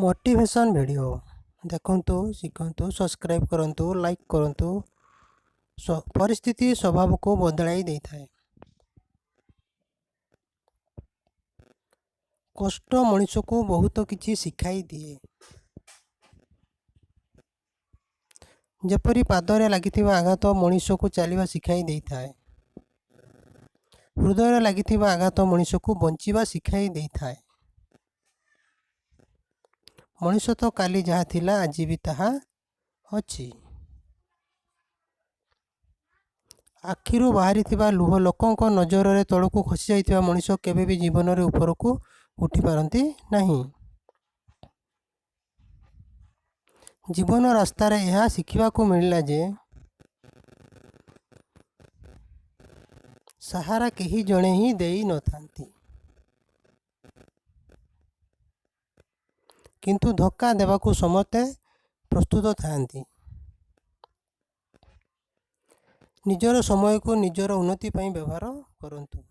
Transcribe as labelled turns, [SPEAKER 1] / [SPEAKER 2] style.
[SPEAKER 1] Motivation video ଦେଖନ୍ତୁ, ଶିଖନ୍ତୁ, subscribe କରନ୍ତୁ, ଲାଇକ୍ କରନ୍ତୁ। ପରିସ୍ଥିତି ସ୍ୱଭାବକୁ ବଦଳାଇ ଦେଇଥାଏ। କଷ୍ଟ ମଣିଷକୁ ବହୁତ କିଛି ଶିଖାଇ ଦିଏ। ଯେପରି ପାଦରେ ଲାଗିଥିବା ଆଘାତ ମଣିଷକୁ ଚାଲିବା ଶିଖାଇ ଦେଇଥାଏ, ହୃଦୟରେ ଲାଗିଥିବା ଆଘାତ ମଣିଷକୁ ବଞ୍ଚିବା ଶିଖାଇ ଦେଇଥାଏ। ମଣିଷ ତ କାଲି ଯାହା ଥିଲା ଆଜି ବି ତାହା ଅଛି। ଆଖିରୁ ବାହାରିଥିବା ଲୁହ ଲୋକଙ୍କ ନଜରରେ ତଳକୁ ଖସିଯାଇଥିବା ମଣିଷ କେବେ ବି ଜୀବନରେ ଉପରକୁ ଉଠିପାରନ୍ତି ନାହିଁ। ଜୀବନ ରାସ୍ତାରେ ଏହା ଶିଖିବାକୁ ମିଳିଲା ଯେ ସାହାରା କେହି ଜଣେ ହିଁ ଦେଇନଥାନ୍ତି। କିନ୍ତୁ ଧକ୍କା ଦେବାକୁ ସମସ୍ତେ ପ୍ରସ୍ତୁତ ଥାଆନ୍ତି। ନିଜର ସମୟକୁ ନିଜର ଉନ୍ନତି ପାଇଁ ବ୍ୟବହାର କରନ୍ତୁ।